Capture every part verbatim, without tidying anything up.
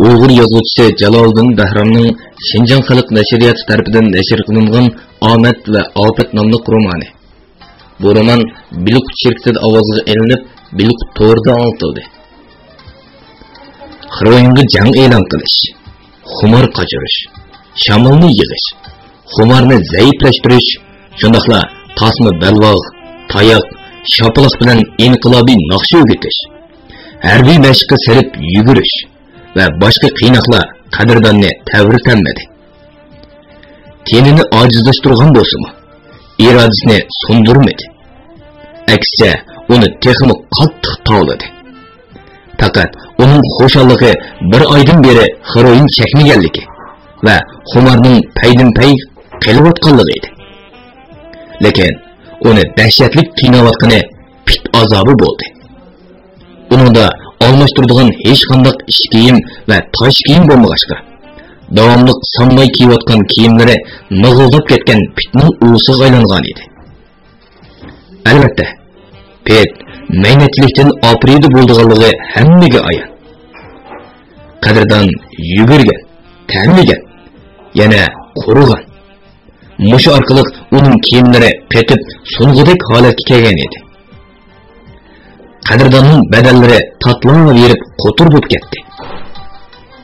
ئۇيغۇر يازغۇچىسى جالالىدىن بەھرامنىڭ شىنجاڭ خەلق نەشرىياتى تەرىپىدىن نەشر قىلىنغان ئامەت ۋە ئاپەت ناملىق رومانى. بۇ رومان بىلقۇت شىركىتىدە ئاۋازغا ئېلىنىپ، بىلقۇت تورىدا ئاڭلىتىلدى. خىروئىنغا جەڭ ئېلان قىلىش، خۇمار قاچۇرۇش، شامالنى يىغىش، خۇمارنى زەئىپلەشتۈرۈش، شۇنداقلا تاسما بەلباغ، تاياق، شاپىلاق بىلەن ئىنقىلابىي ناخشا ئۆگىتىش، ھەربىي مەشىققە سېلىپ يۈگۈرۈش ۋە باشقا قىيناقلار قەدىرداننى تەۋرىتەلمىدى. تېنىنى ئاجىزلاشتۇرغان بولسىمۇ، ئىرادىسىنى سۇندۇرمىدى. ئەكسىچە، ئۇنى تېخىمۇ قاتتىق تاۋلىدى. پەقەت ئۇنىڭ خۇشاللىقى بىر ئايدىن بېرى خىروئىن چەكمىگەنلىكى ۋە خۇمارنىڭ پەيدىنپەي قېلىۋاتقانلىقى ئىدى. لېكىن ئۇنى دەھشەتلىك قىيناۋاتقىنى پىت ئازابى بولدى. ئۇنىڭدا ئالماشتۇرىدىغان ھېچقانداق ئىش كىيىم ۋە تاش كىيىم بولمىغاچقا، داۋاملىق سانماي كىيىۋاتقان كىيىملىرى مىغىلداپ كەتكەن پىتنىڭ ئۇۋىسىغا ئايلانغان ئىدى. ئەلۋەتتە، پىت مەينەتچىلىكتىن ئاپىرىدە بولىدىغانلىقى ھەممىگە ئايان. قەدىردان يۈگۈرگەن، تەرلىگەن، يەنە قۇرۇغان. مۇشۇ ئارقىلىق ئۇنىڭ كىيىملىرى قېتىپ سۇنغۇدەك ھالەتكە كەلگەن ئىدى. قەدىرداننىڭ بەدەنلىرى تاتلاۋېرىپ قوتۇر بولۇپ كەتتى.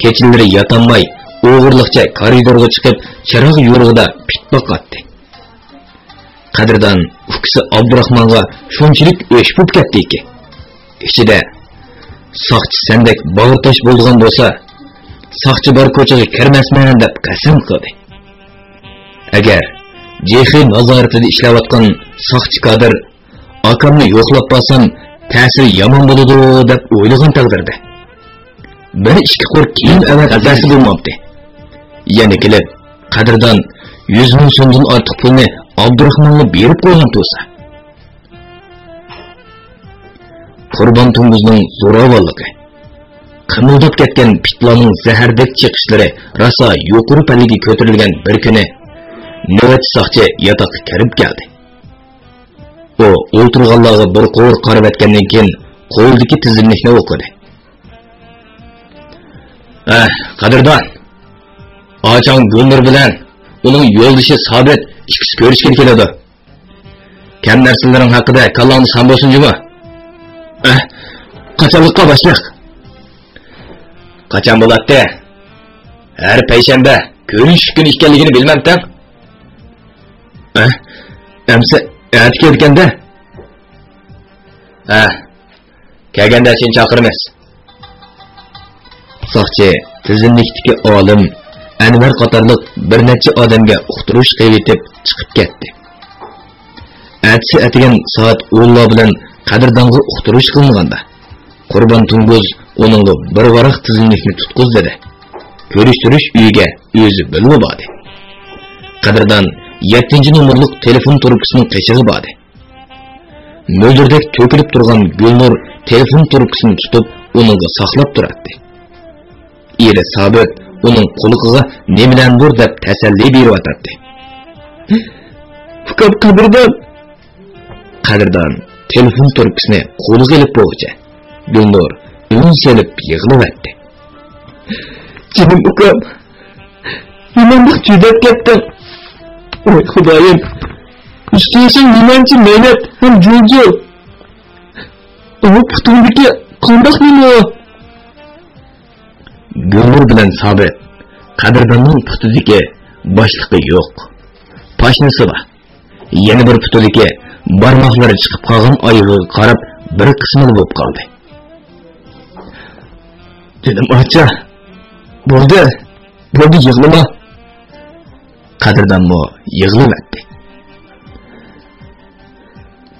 كېچىلىرى ياتالماي، ئوغرىلىقچە كارىدورغا چىقىپ، چىراغ يورۇقىدا پىت باقاتتى. قەدىردان ئۇكىسى ئابدۇراخمانغا شۇنچىلىك ئۆچ بولۇپ كەتتىكى، ئىچىدە، «ساقچى سەندەك باغرى تاش بولىدىغان بولسا، ساقچى بار كوچىغا كىرمەسمەن» دەپ قەسەم قىلدى. ئەگەر جېخې نازارىتىدە ئىشلەۋاتقان ساقچى كادىر «ئاكامنى يوقلاپ بارسام، تەسىرى يامان بولىدۇ» دەپ ئويلىغان تەقدىردە، بىر ئىككى قۇر كىيىم ئەۋەتىپ بەرسە بولمامتى؟ يەنە كېلىپ، قەدىردان يۈز مىڭ سومدىن ئارتۇق پۇلنى ئابدۇراخمانغا بېرىپ قويغان تۇرسا. قۇربان توڭگۇزنىڭ زوراۋانلىقى، قىمىلداپ كەتكەن پىتلارنىڭ زەھەردەك چېقىشلىرى راسا يۇقىرى پەللىگە كۆتۈرۈلگەن بىر كۈنى، نۆۋەتچى ساقچى ياتاققا كىرىپ كەلدى. ئۇ ئولتۇرغانلارغا بىر قۇر قارىۋەتكەندىن كېيىن، قولىدىكى تىزىملىكنى ئوقۇدى. «ئەھ، قەدىردان! ئاچاڭ گۈلنۇر بىلەن ئۇنىڭ يولدىشى سابىت ئىككىسى كۆرۈشكىلى كېلىدۇ. كەم نەرسىلىرىڭ ھەققىدە كاللاڭدا سان بولسۇن جۇمۇ.» «ئەھ، قاچانلىققا باشلىق؟» «قاچان بولاتتى؟ ھەر پەيشەنبە كۆرۈشۈش كۈنى ئىكەنلىكىنى بىلمەمتىڭ؟» «ئەھ، ئەمسە ئەتە كېلىدىكەن-دە.» «ھە، كەلگەندە سېنى چاقىرىمىز.» ساقچى تىزىملىكتىكى ئالىم ئەنۋەر قاتارلىق بىر نەچچە ئادەمگە ئۇقتۇرۇش قىلىۋېتىپ چىقىپ كەتتى. ئەتىسى ئەتىگەن سائەت ئونلار بىلەن قەدىردانغا ئۇقتۇرۇش قىلىنغاندا، قۇربان توڭگۇز ئۇنىڭغا بىر ۋاراق تىزىملىكنى تۇتقۇزدى-دە، كۆرۈشتۈرۈش ئۆيىگە ئۆزى بىللە باردى. قەدىردان يەتتىنچى نومۇرلۇق تېلېفون تۇرۇپكىسىنىڭ قېشىغا باردى. مۆلدۈردەك تۆكۈلۈپ تۇرغان گۈلنۇر تېلېفون تۇرۇپكىسىنى تۇتۇپ، ئۇنىڭغا ساقلاپ تۇراتتى. ئېرى سابىت ئۇنىڭ قۇلىقىغا نېمىلەندۇر دەپ تەسەللى بېرىۋاتاتتى. «ئۇكام قەدىردان!» قەدىردان تېلېفون تۇرۇپكىسىنى قولىغا ئېلىپ بولغۇچە، گۈلنۇر ئۈن سېلىپ يىغلىۋەتتى. «جېنىم ئۇكام، نېمانداق جۈدەپ كەتتىڭ؟ ۋاي خۇدايىم، ئۈستىيىشىڭ نېمانچە مەينەت ھەم جۇل-جۇل! ئۇ پۇتۇڭدىكى قانداق نېمە ئۇ؟» گۈلنۇر بىلەن سابىت قەدىرداننىڭ پۇتىدىكى باشلىقى يوق، پاشنىسى بار. يەنە بىر پۇتىدىكى بارماقلىرى چىقىپ قالغان ئايىغىغا قاراپ بىر قىسمىلا بولۇپ قالدى. «جېنىم ئاچا، بولدى، بولدى، يىغلىما.» قەدىردانمۇ يىغلىۋەتتى.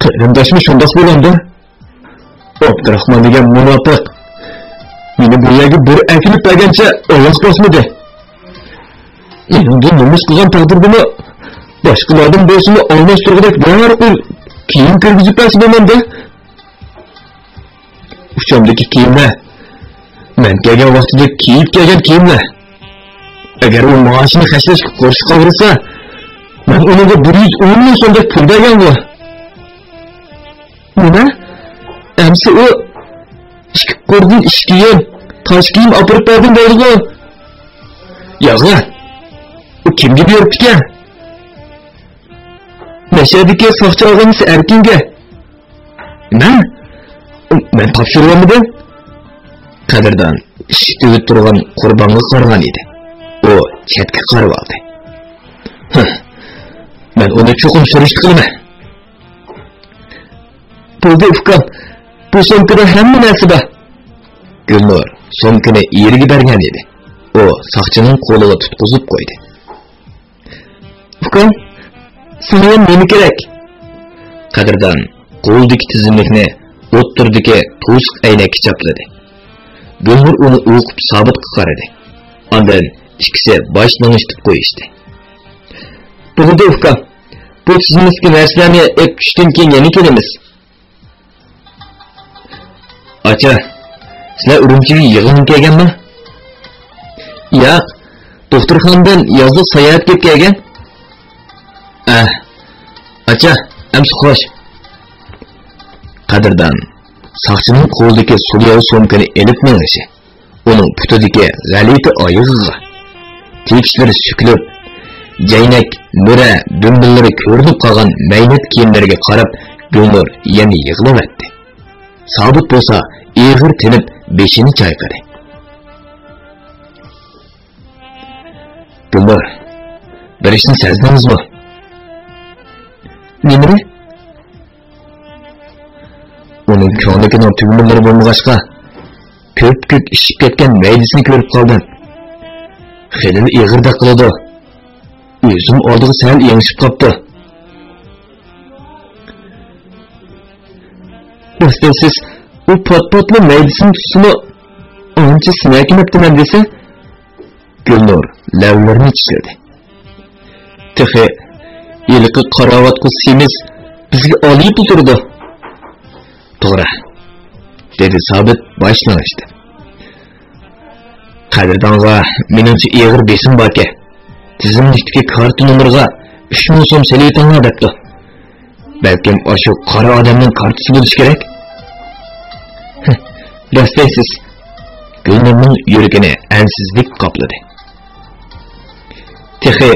«قېرىنداشمۇ شۇنداق بولامدۇ؟ ئابدۇراخمان دېگەن مۇناپىق مېنى بۇ يەرگە بىر ئەكېلىپ بەرگەنچە ئاياغ باسمىدى. مېنىڭدىن نومۇس قىلغان تەقدىردىمۇ، باشقىلاردىن بولسىمۇ ئالماشتۇرغۇدەك بىرەر قۇر كىيىم كىرگۈزۈپ بەرسە بولمامدۇ؟ ئۇچامدىكى كىيىملەر، مەن كەلگەن ۋاقتىدا كىيىپ كەلگەن كىيىملەر. ئەگەر ئۇ مائاشىنى خەجلەشكە قورسىقى ئاغرىسا، مەن ئۇنىڭغا بىر يۈز ئون مىڭ سومدەك پۇل بەرگەنغۇ.» نېمە؟ ئەمسە ئۇ ئىككى قۇردىن ئىككى يۈز، قاش كىيىم ئاپىرىپ بەردىم دەيدىغۇ. ياغلا. ئۇ كىمگە بۇيرۇپتىكەن؟ مەشەدىكى ساقچى ئاغىنىسى ئەركىنگە. نېمە؟ مەن تاپشۇرۇۋالمىدىم. قەدىردان ئىشىك تۈۋىدە تۇرغان قۇربانغا قارىغان ئىدى. ئۇ چەتكە قارىۋالدى. ھە، مەن ئۇنى چوقۇم سۈرۈشتە قىلىمەن. بولدى ئۇكام، بۇ سومكىدا ھەممە نەرسە بار. گۈلنۇر سومكىنى ئېرىگە بەرگەن ئىدى. ئۇ ساقچىنىڭ قولىغا تۇتقۇزۇپ قويدى. ئۇكام، ساڭا يەنە نېمە كېرەك؟ قەدىردان قولىدىكى تىزىملىكنى ئوتتۇرىدىكى توسۇق ئەينەككە چاپلىدى. گۈلنۇر ئۇنى ئوقۇپ سابىتقا قارىدى. ئاندىن ئىككىسى باش لىڭشىتىپ قويۇشتى. بولدى ئۇكام، بۇ تىزىملىكتىكى نەرسىلەرنى ئېلىپ چۈشتىن كېيىن يەنە كېلىمىز. ئاچا، سىلەر ئۈرۈمچىگە يىغىنغا كەلگەنما؟ ياق، دوختۇرخانىدىن يازلىق ساياھەتكە كەلگەن. ئەھ، ئاچا، ئەمسە خوش. قەدىردان ساقچىنىڭ قولىدىكى سۇلياۋ سومكىنى ئېلىپ مېڭىشى، ئۇنىڭ پۇتىدىكى غەلىتە ئايىغىغا، تېكىستلىرى سۈكۈلۈپ، جەينەك، مۈرە، دۈمبىلىرى كۆرۈنۈپ قالغان مەينەت كىيىملىرىگە قاراپ گۈلنۇر يەنە يىغلىۋەتتى. سابىت بولسا ئېغىر تىنىپ بېشىنى چايقىدى. گۈلنۇر، بىر ئىشنى سەزدىڭىزمۇ؟ نېمىنى؟ ئۇنىڭ كۆڭلىكىنىڭ تۈگمىلىرى بولمىغاچقا، كۆپكۆك ئىششىپ كەتكەن مەيدىسىنى كۆرۈپ قالدىم. خېلىلا ئېغىردەك قىلىدۇ. ئۆزىمۇ ئالدىغا سەل يېڭىشىپ قاپتۇ. راست دەيسىز، ئۇ پات-پاتلا مەيدىسىنى تۇتسىمۇ، ئانچە سىنەكىمەپتىمەن دېسە، گۈلنۇر لەۋلىرىنى چىشلىدى. تېخى ھېلىقى قاراۋاتقۇ سېمىز بىزگە ئالىيىپلا تۇرىدۇ. توغرا، دېدى سابىت باش لىڭشىتىپ. قەدىردانغا مېنىڭچە ئېغىر بېسىم باركەن. تىزىملىكتىكى كارتا نومۇرىغا ئۈچ مىڭ سوم سېلىۋېتىڭلار دەپتۇ. بەلكىم ئاشۇ قارا ئادەمنىڭ كارتىسى بولۇشى كېرەك؟ ھە، راست دەيسىز. گۈلنۇرنىڭ يۈرىكىنى ئەنسىزلىك قاپلىدى. تېخى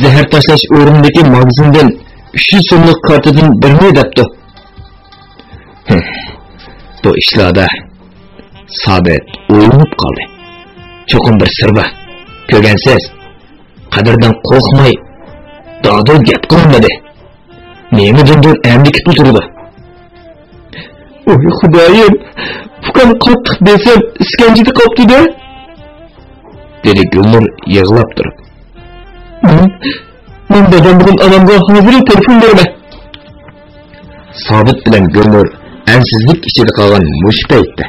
زەھەر تاشلاش ئورنىدىكى ماگىزىندىن ئۈچ يۈز سوملۇق كارتىدىن بىرنى دەپتۇ. ھىم، بۇ ئىشلاردا سابىت ئويلىنىپ قالدى. چوقۇم بىر سىر بار. كۆرگەنسىز، قەدىردان قورقماي، دادىل گەپ قىلالمىدى. نېمىدىندۇر ئەندىكىپلا تۇرىدۇ. ۋاي خۇدايىم، ئۇكام قاتتىق بېسىم، ئىسكەنجىدە قاپتۇ-دە، دېدى گۈلنۇر يىغلاپ تۇرۇپ. مەن، مەن دادام بىلەن ئانامغا ھازىرلا تېلېفون بېرىمەن. سابىت بىلەن گۈلنۇر ئەنسىزلىك ئىچىدە قالغان مۇشۇ پەيتتە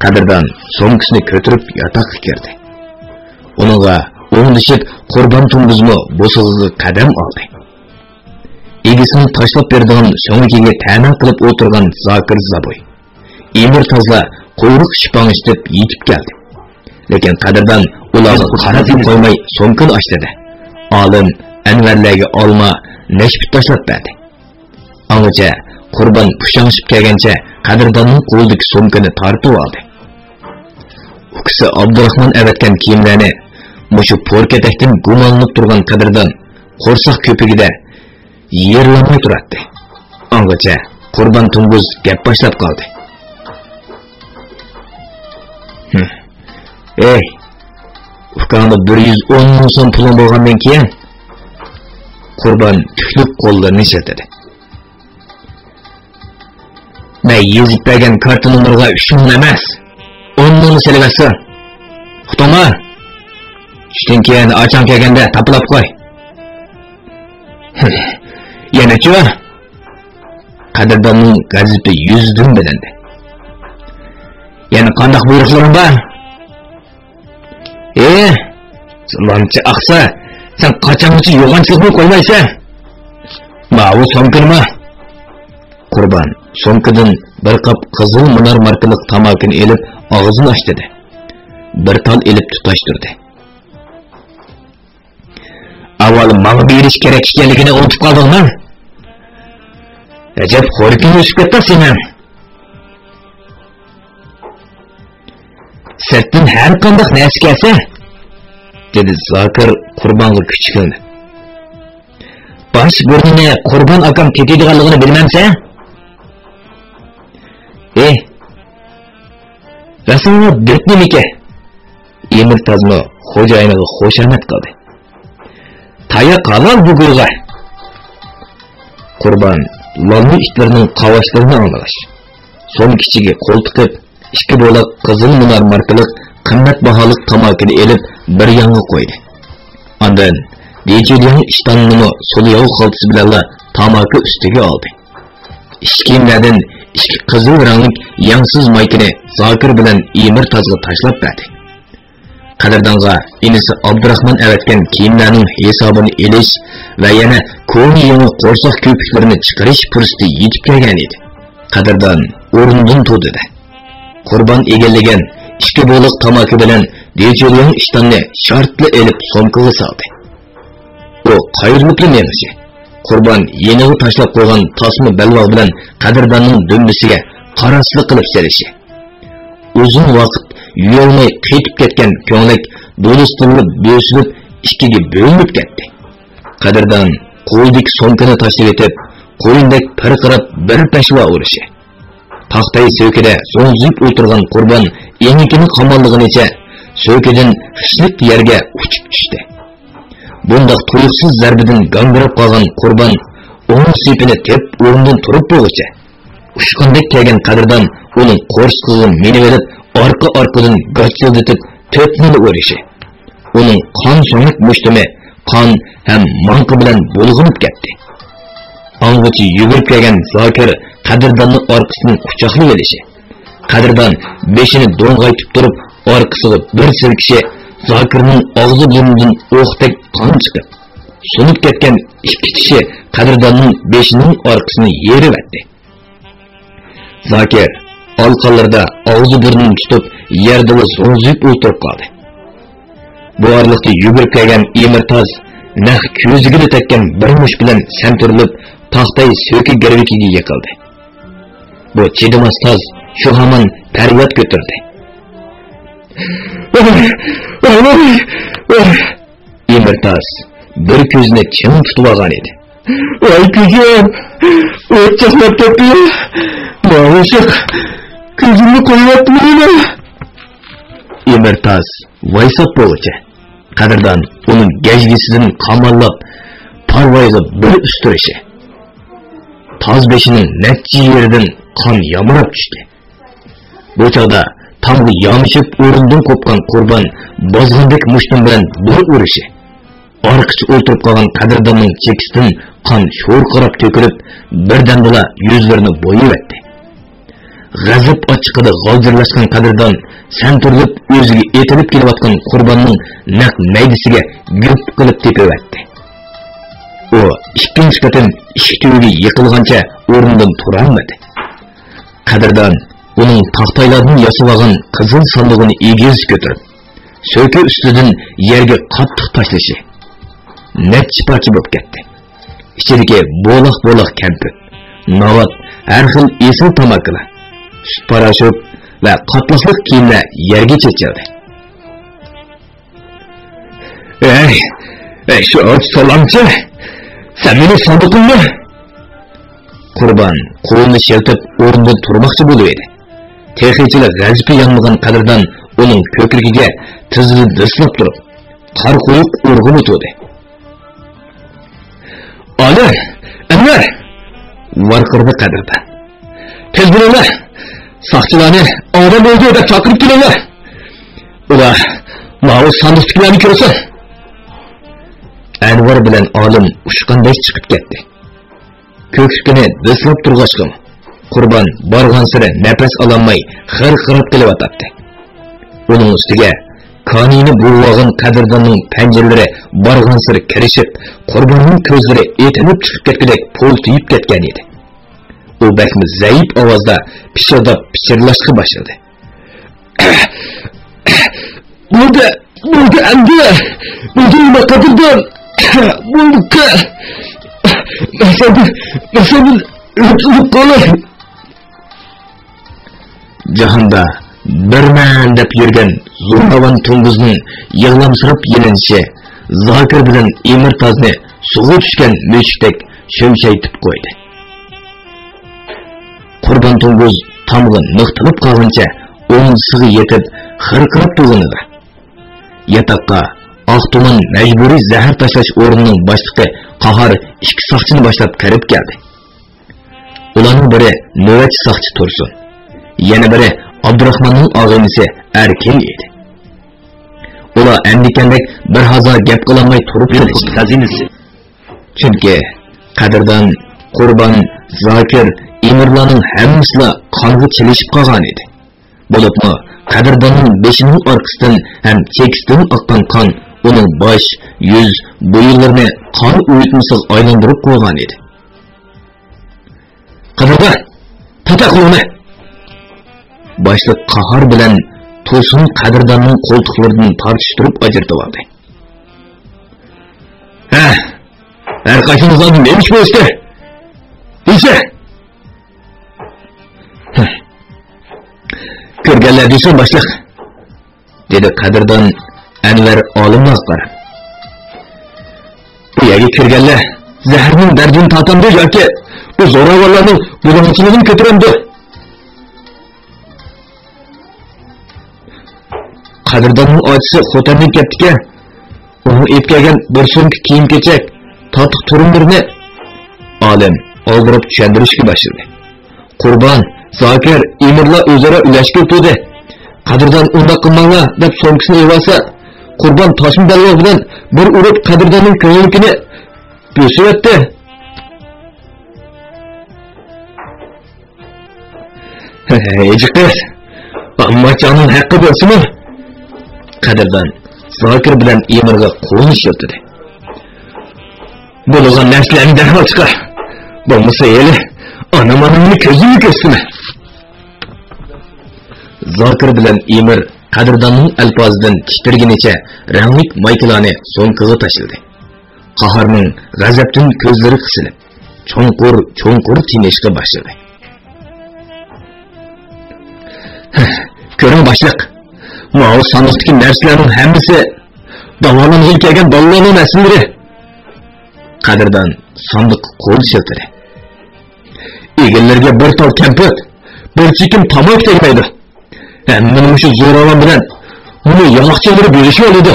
قەدىردان سومكىسىنى كۆتۈرۈپ ياتاققا كىردى. ئۇنىڭغا ئوڭدىشىپ قۇربان توڭگۇزمۇ بوسۇغىسىغا قەدەم ئالدى. ئىگىسىنى تاشلاپ بېرىدىغان سۆڭىكىگە تەمە قىلىپ ئولتۇرغان زاكىر زابوي ئىمىر تازلا قۇيرۇق شىپاڭ ئىشلىتىپ يېتىپ كەلدى. لېكىن قەدىردان ئۇلارغا قاراپلا قويماي سومكىنى ئاچتى-دە، ئالىم ئەنۋەرلەرگە ئالما، نەشپۈت تاشلاپ بەردى. ئاڭغىچە قۇربان پۇشاڭشىپ كەلگەنچە قەدىرداننىڭ قولىدىكى سومكىنى تارتىۋالدى. ئۇكىسى ئابدۇراخمان ئەۋەتكەن كىيىملەرنى مۇشۇ پور كېتەكتىن گۇمانلىنىپ تۇرغان قەدىردان قورساق كۆپۈكىدە يېرىلالماي تۇراتتى. ئاڭغىچە قۇربان توڭگۇز گەپ باشلاپ قالدى. ھىم. ئەي، ئۇكاڭدا بىر يۈز ئون مىڭ سوم پۇلۇڭ بولغاندىن كېيىن، قۇربان تۈكلۈك قوللىرىنى شىلتىدى. مەن يېزىپ بەرگەن كارتا نومۇرىغا ئۈچ مىڭ ئەمەس، ئون مىڭنى سېلىۋەتسۇن. ئۇقتۇڭمۇ؟ چۈشتىن كېيىن ئاچاڭ كەلگەندە تاپىلاپ قوي. يەنىچۇ؟ قەدىرداننىڭ غەزىپى يۈزىدىن بىلىندى. يەنە قانداق بۇيرۇقلىرىڭ بار؟ ئېھ، زۇلۇمچى ئاقسا، سەن قاچانغىچە يوغانچىلىقنى قويمايسەن؟ ماۋۇ سومكىنىمۇ؟ قۇربان سومكىدىن بىر قاپ قىزىل مۇنار ماركىلىق تاماكىنى ئېلىپ ئاغزىنى ئاچتى-دە، بىر تال ئېلىپ تۇتاشتۇردى. ئاۋۋال ماڭا بېرىش كېرەك ئىكەنلىكىنى ئۇنتۇپ قالدىڭمۇ؟ ئەجەب خورىكىڭ ئۆسۈپ كەتتى سېنىڭ. ئەتتىن ھەر قانداق نەرسە كەلسە، دېدى زاكىر قۇربانغا كۈچۈكلىنىپ. باش بۇرنىنى قۇربان ئاكام تېتىيدىغانلىقىنى بىلمەمسەن؟ ئېھ، راسىڭغا دۆت نېمىكەن؟ ئېمىر تازمۇ خوجايىنىغا خۇشامەت قىلدى. تاياق ھالال بۇ گۇيغا! قۇربان لالما ئىتلىرىنىڭ قاۋاشلىرىنى ئاڭلىغاچ، سومكا ئىچىگە قول تىقىپ، ئىككى بولاق قىزىل مۇنار ماركىلىق قىممەت باھالىق تاماكىنى ئېلىپ، بىر يانغا قويدى. ئاندىن دېچۈلياڭ ئىشتاننىمۇ سول ياۋ خالتىسى بىلەنلا تاماكا ئۈستىگە ئالدى. ئىچكى كىيىملەردىن ئىككى قىزىل رەڭلىك يەڭسىز مايكىنى زاكىر بىلەن ئېمىر تازغا تاشلاپ بەردى. قەدىردانغا ئىنىسى ئابدۇراخمان ئەۋەتكەن كىيىملەرنىڭ ھېسابىنى ئېلىش ۋە يەنە كونا يېڭى قورساق كۆپۈكلىرىنى چىقىرىش پۇرسىتى يېتىپ كەلگەن ئىدى. قەدىردان ئورنىدىن تۇردى-دە، قۇربان ئىگىلىگەن ئىككى بولاق تاماكا بىلەن دېچۈلياڭ ئىشتاننى شارتلا ئېلىپ سومكىغا سالدى. ئۇ قايرىلىپلا مېڭىشى، قۇربان يېنىغا تاشلاپ قويغان تاسما بەلباغ بىلەن قەدىرداننىڭ دۈمبىسىگە قاراسلا قىلىپ سېلىشى، ئۇزۇن ۋاقىت يۇيۇلماي قېتىپ كەتكەن كۆڭلەك دولىسىدىنلا بۆسۈلۈپ، ئىككىگە بۆلۈنۈپ كەتتى. قەدىردان قولىدىكى سومكىنى تاشلىۋېتىپ، قويۇندەك پىرقىراپ بىر پەشۋا ئۇرۇشى، تاختاي سۆكىدە زوڭزىيىپ ئولتۇرغان قۇربان ئېڭىكىنى قاماللىغىنىچە سۆكىدىن خىشلىق يەرگە ئۇچۇپ چۈشتى. بۇنداق تۇيۇقسىز زەربىدىن گاڭگىراپ قالغان قۇربان ئوڭ سېپىنى تېپىپ ئورنىدىن تۇرۇپ بولغۇچە، ئۇچقاندەك كەلگەن قەدىردان ئۇنىڭ قورسىقىغا مىنىۋېلىپ، ئارقا-ئارقىدىن گاچىلدىتىپ تۆپنىلا ئۇرۇشى، ئۇنىڭ قان سۆڭەك مۇشتۇمى قان ھەم ماڭقا بىلەن بۇلغىنىپ كەتتى. ئاڭغىچە يۈگۈرۈپ كەلگەن زاكىر قەدىرداننىڭ ئارقىسىدىن قۇچاقلىۋېلىشى، قەدىردان بېشىنى دوڭغايتىپ تۇرۇپ، ئارقىسىغا بىر سىلكىشى زاكىرنىڭ ئاغزى بۇرنىدىن ئوقتەك قان چىقىپ، سۇنۇپ كەتكەن ئىككى چىشى قەدىرداننىڭ بېشىنىڭ ئارقىسىنى يېرىۋەتتى. زاكىر ئالىقانلىرىدا ئاغزى بۇرنىنى تۇتۇپ، يەردىلا زوڭزىيىپ ئولتۇرۇپ قالدى. بۇ ئارىلىقتا يۈگۈرۈپ كەلگەن ئېمىر تاز نەق كۆزىگىلا تەگكەن بىر مۇشت بىلەن سەنتۈرۈلۈپ، تاختاي سۆكە گىرۋىكىگە يىقىلدى. بۇ چىدىماس تاز شۇ ھامان پەرياد كۆتۈردى. ئېمىر تاز بىر كۆزىنى چىڭ تۇتۇۋالغان ئىدى. ۋاي كۆزۈم! ئوت چاقناپ كەتتى. ماۋۇ ئىشق كۆزۈمنى قويۇۋەتتىمۇ نېمە؟ ئېمىر تاز ۋايساپ بولغۇچە، قەدىردان ئۇنىڭ گەجگىسىدىن قاماللاپ، پارۋايغا بىر ئۈستۈرۈشى، تاز بېشىنىڭ نەچچە يېرىدىن قان يامراپ چۈشتى. بۇ چاغدا تامغا يامىشىپ ئورنىدىن قوپقان قۇربان بازغاندەك مۇشتۇم بىلەن بىر ئۇرۇشى، ئارقىچە ئولتۇرۇپ قالغان قەدىرداننىڭ چېكىسىدىن قان شورقىراپ تۆكۈلۈپ، بىردەمدىلا يۈزلىرىنى بويىۋەتتى. غەزەپ ئاچچىقىدا غالجىرلاشقان قەدىردان سەنتۈرۈلۈپ ئۆزىگە ئېتىلىپ كېلىۋاتقان قۇرباننىڭ نەق مەيدىسىگە گۈپ قىلىپ تېپىۋەتتى. ئۇ ئىككىنچى قېتىم ئىككى تۈۋىگە يىقىلغانچە ئورنىدىن تۇرالمىدى. قەدىردان ئۇنىڭ تاختايلاردىن ياسىۋالغان قىزىل ساندۇقىنى ئېگىز كۆتۈرۈپ، سۆكە ئۈستىدىن يەرگە قاتتىق تاشلىشى، نەچچە پارچە بولۇپ كەتتى. ئىچىدىكى بولاق-بولاق كەمپۈت، ناۋات، ھەر خىل ئېسىل تاماكىلار، سۈت پاراشوك ۋە قاتلاقلىق كىيىملەر يەرگە چېچىلدى. ئەي، ئەي، شۇ ئاچ سالامچى، سەن مېنىڭ ساندۇقۇمنى! قۇربان قولىنى شىلتىپ ئورنىدىن تۇرماقچى بولۇۋىدى. تېخىچىلا غەزىپى يانمىغان قەدىردان ئۇنىڭ كۆكرىكىگە تىزىنى دىسلاپ تۇرۇپ، قارا قويۇق ئۇرغىلى تۇردى. ئالى، ئەنۋەر! ۋارقىرىدى قەدىردان. تېز بولۇڭلار! ساقچىلارنى ئادەم ئۆلدى دەپ چاقىرىپ كېلىڭلار! ئۇلار ماۋۇ ساندۇقتىكىلەرنى كۆرسۇن! ئەنۋەر بىلەن ئالىم ئۇچقاندەك چىقىپ كەتتى. كۆكرىكىنى دىسلاپ تۇرغاچقىمۇ، قۇربان بارغانسېرى نەپەس ئالالماي خىرقىراپ قېلىۋاتاتتى. ئۇنىڭ ئۈستىگە كانىيىنى بۇغىۋالغان قەدىرداننىڭ پەنجىرىلىرى بارغانسېرى كىرىشىپ، قۇرباننىڭ كۆزلىرى ئېتىلىپ چىقىپ كەتكۈدەك پولتىيىپ كەتكەنىدى. ئۇ بەكمۇ زەئىپ ئاۋازدا پىچىلداپ پىچىرلاشقا باشلىدى. بولدى، بولدى ئەمدى! بولدى نېمە قەدىردان! بولدى! مەن سەندىن، مەن سەندىن ئۆتۈلۈپ قالاي! جاھاندا بېرىمەن دەپ يۈرگەن زوراۋان توڭگۇزنىڭ يىغلامسىراپ يېلىنىشى زاكىر بىلەن ئىمىرتازنى سۇغا چۈشكەن مۈشۈكتەك شۈمشەيتىپ قويدى. قۇربان توڭگۇز تامغا مىخ تىلىپ قالغىنىچە ئوڭدىسىغا يېتىپ خىرقىراپ تۇرغىنىدا، ياتاققا ئاق تۇمان مەجبۇرىي زەھەر تاشلاش ئورنىنىڭ باشلىقى قاھار ئىككى ساقچىنى باشلاپ كىرىپ كەلدى. ئۇلارنىڭ بىرى نۆۋەتچى ساقچى تۇرسۇن، يەنە بىرى ئابدۇراخماننىڭ ئاغىنىسى ئەركىن ئىدى. ئۇلار ئەندىكەندەك بىر ھازا گەپ قىلالماي تۇرۇپ قېلىشتى. خەزىنىسى. چۈنكى قەدىردان، قۇربان، زاكىر، ئىمىرلارنىڭ ھەممىسىلا قانغا چىلىشىپ قالغانىدى. بولۇپمۇ قەدىرداننىڭ بېشىنىڭ ئارقىسىدىن ھەم چېكىسىدىن ئاققان قان ئۇنىڭ باش، يۈز، بويۇنلىرىنى قان ئۇيۇتمىسىغا ئايلاندۇرۇپ قويغانىدى. قەدىردان، پاتاق قولۇڭنى! باشلىق قاھار بىلەن تۇرسۇن قەدىرداننىڭ قولتۇقلىرىدىن تارتىشتۇرۇپ ئاجرىتىۋالدى. ھە، ھەر قايسىڭىزلاردىن نېمە ئىش بولۇشتى؟ دېسە! كۆرگەنلەر دېسۇن، باشلىق، دېدى قەدىردان ئەنۋەر ئالىملارغا قاراپ. بۇ يەرگە كىرگەنلەر زەھەرنىڭ دەردىنى تارتامدۇ ياكى بۇ زوراۋانلارنىڭ بۇلاڭچىلىقىنى كۆتۈرەمدۇ؟ قەدىرداننىڭ ئاچىسى خوتەندىن كەپتىكەن. ئۇنىڭ ئېلىپ كەلگەن بىر سومكا كىيىم-كېچەك، تاتلىق تۈرۈملىرىنى ئالىم ئالدىراپ چۈشەندۈرۈشكە باشلىدى. قۇربان، زاكىر، ئىمىرلار ئۆزئارا ئۈلەشكە ئولتۇردى. قەدىردان ئۇنداق قىلماڭلار دەپ سومكىسىنى ئېلىۋالسا، قۇربان تاشما بەلباغ بىلەن بىر ئۇرۇپ قەدىرداننىڭ كۆڭلىكىنى بۆسۈۋەتتى. ھېجىقىز، ئامماچاننىڭ ھەققى بولسىمۇ؟ قەدىردان زاكىر بىلەن ئىمىرغا قولىنى شىلتىدى. بولىدىغان نەرسىلەرنى دەرھال چىقار. بولمىسا ھېلى ئانام-ئانامنى كۆزۈمگە كۆرسىتىمەن. زاكىر بىلەن ئىمىر قەدىرداننىڭ ئەلپازىدىن تىترىگىنىچە رەڭلىك مايكىلارنى سومكىغا تاشلىدى. قاھارنىڭ غەزەپتىن كۆزلىرى قىسىلىپ، چوڭقۇر-چوڭقۇر تىنىشقا باشلىدى. كۆرۈڭ باشلىق، ماۋۇ ساندۇقتىكى نەرسىلەرنىڭ ھەممىسى داۋالانغىلى كەلگەن بالىلارنىڭ نەرسىلىرى. قەدىردان ساندۇققا قول شىلتىدى. ئىگىلىرىگە بىر تال كەمپۈت، بىر چېكىم تاماكا تەگمەيدۇ. ھەممىنى مۇشۇ زوراۋان بىلەن ئۇنىڭ يالاقچىلىرى بۆلۈشۈۋالىدۇ.